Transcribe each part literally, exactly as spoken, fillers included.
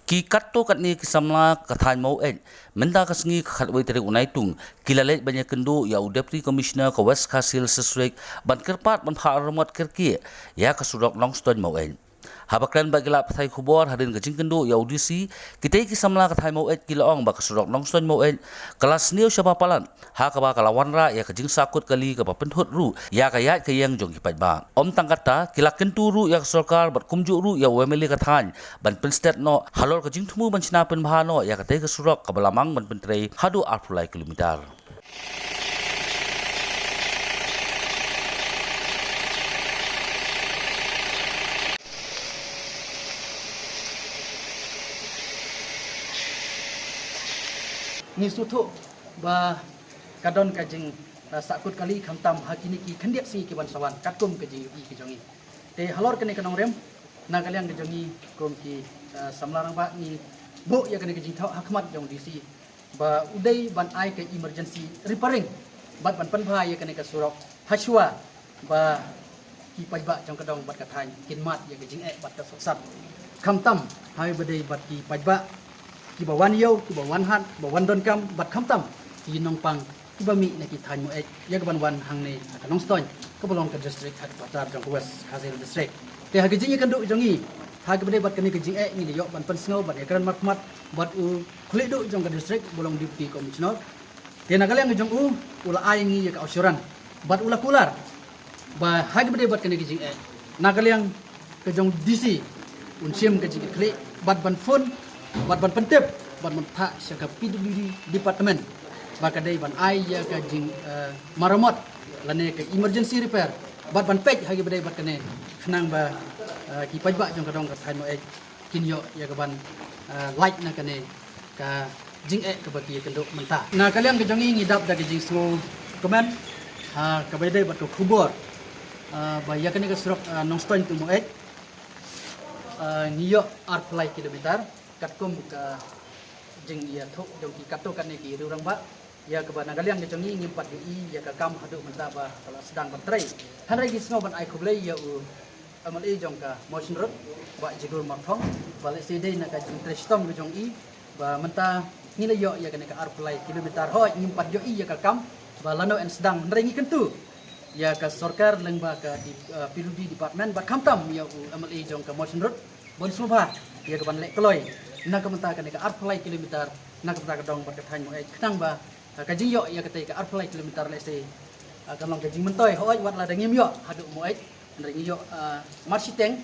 Ki katto katne ki samla ka thaiñ Maweit mynta ka sngi ka khatwei tarik u Naitung ki la leit ban ïakynduh ïa u Deputy Commissioner ka West Khasi Hills District ban kyrpad ban phah ramot kyrkieh ïa ka surok Nongstoiñ Maweit. Haba kren bad ki lad pathai khubor hadien ka jingkynduh ïa u D C, kitei ki samla ka thaiñ Maweit ki la ong ba ka surok Nongstoiñ Maweit ka la sniew shabar palat, ha kaba ka la wanrah ïa ka jingsahkut kali kaba pynthut ruh ïa ka ïaid ka ïeng jong ki paidbah. Ym tang katta, ki la kyntu ruh ïa ka sorkar bad kumjuh ruh ïa u M L A ka thaiñ ban pynstet noh halor ka jingthmu ban shna pynbha noh ïa katei ka surok kaba la mang ban pyntrei haduh arphew lai kilometer. Ngi sngewthuh ba ka don ka jing, eh, sahkut kali khamtam ha kine ki khyndiat sngi ki ban sa wan katkum ka jingïohi ka jong ngi. Te halor kane ka nongrim, na ka liang ka jong ngi kum ki, eh, samla rangbah ngi buh ïa kane ka jingthoh ha khmat jong D C ba u dei ban ai ka emergency repairing bad ban pynbha ïa kane ka surok hashwa ba ki paidbah jong ka dong bad ka thaiñ kin mad ïa ka jingeh bad ka sohsat. Khamtam haba dei bad ki paidbah kiba wan ïew, kiba wan hat, kiba wan donkam, bad khamtam ki nongpang kiba mih na ki thaiñ Maweit ïa ka ban wan hangne ha ka Nongstoiñ kaba long ka district headquarter jong ka West Khasi Hills District. Te ha ka jingïakynduh jong ngi ha kaba dei bad kane ka jingeh ngi la ïoh ban pynsngew bad ïakren markhmat bad u khlieh duh jong ka district ba long Deputy Commissioner. Te na ka liang ka jong u, u la ai ngi ïa ka assurance bad u la kular ba ha kaba dei bad kane ka jingeh, na ka liang ka jong D C un shim ka jingkitkhlieh bad ban phone bad ban pyntip bad ban phah sha ka P W D department ba ka dei ban ai ïa ka jing, eh, maramot lane ka emergency repair bad ban peit ha kaba dei bad kane khnang ba, eh, ki paidbah jong ka dong ka thaiñ Maweit kin ïoh ïa ka ban, eh, lait na kane ka jingeh kaba ki ïakynduh mynta. Na ka liang ka jong ngi ngi dap da ka jingsngewkmen ha kaba dei bad ka khubor, eh, ba ïa kane ka surok, eh, Nongstoiñ to Maweit, eh, ngi ïoh arphew lai kilometer katkum ka jingïathuh jong ki katto katne ki riew rangbah. Ïa kaba na ka liang ka jong ngi ngim pat ïohi ïa ka kam haduh mynta ba ka la sdang ban trei. Hynrei ngi sngew ban ai khublei ïa u M L A jong ka Mawshynrut, Bah Jigur Marthong, ba lehse dei na ka jingtrei shitom ka jong i ba mynta ngi la ïoh ïa kane ka arphew lai kilometer. Hooid ngim pat ïohi ïa ka kam ba lano yn sdang, hynrei ngi kyntu ïa ka sorkar lyngba ka di-, eh, P W D department bad khamtam ïa u M L A jong ka Mawshynrut ban sngewbha ïa ka ban leh kloi na ka bynta kane ka arphew lai kilometer na ka bynta ka dong bad ka thaiñ Maweit khnang ba, eh, ka jingïoh ïa katei ka arphew lai kilometer lehse, eh, kan long ka jingmyntoi. Hooid wat la da ngim ïoh haduh Maweit, hynrei ngi ïoh, eh, marshiteng.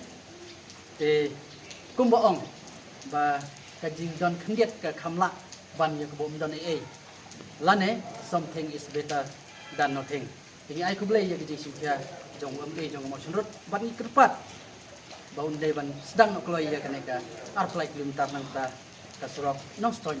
Te kumba ong ba ka jingdon khyndiat ka kham lah ban ïa kaba ym don ei ei, lane something is better than nothing. Te ngi ai khublei ïa ka jingshimkhia jong u M L A jong ka Mawshynrut bad ngi kyrpad ba un dei ban sdang noh kloi ïa kane ka arphew lai kilometer nangta ka surok Nongstoiñ.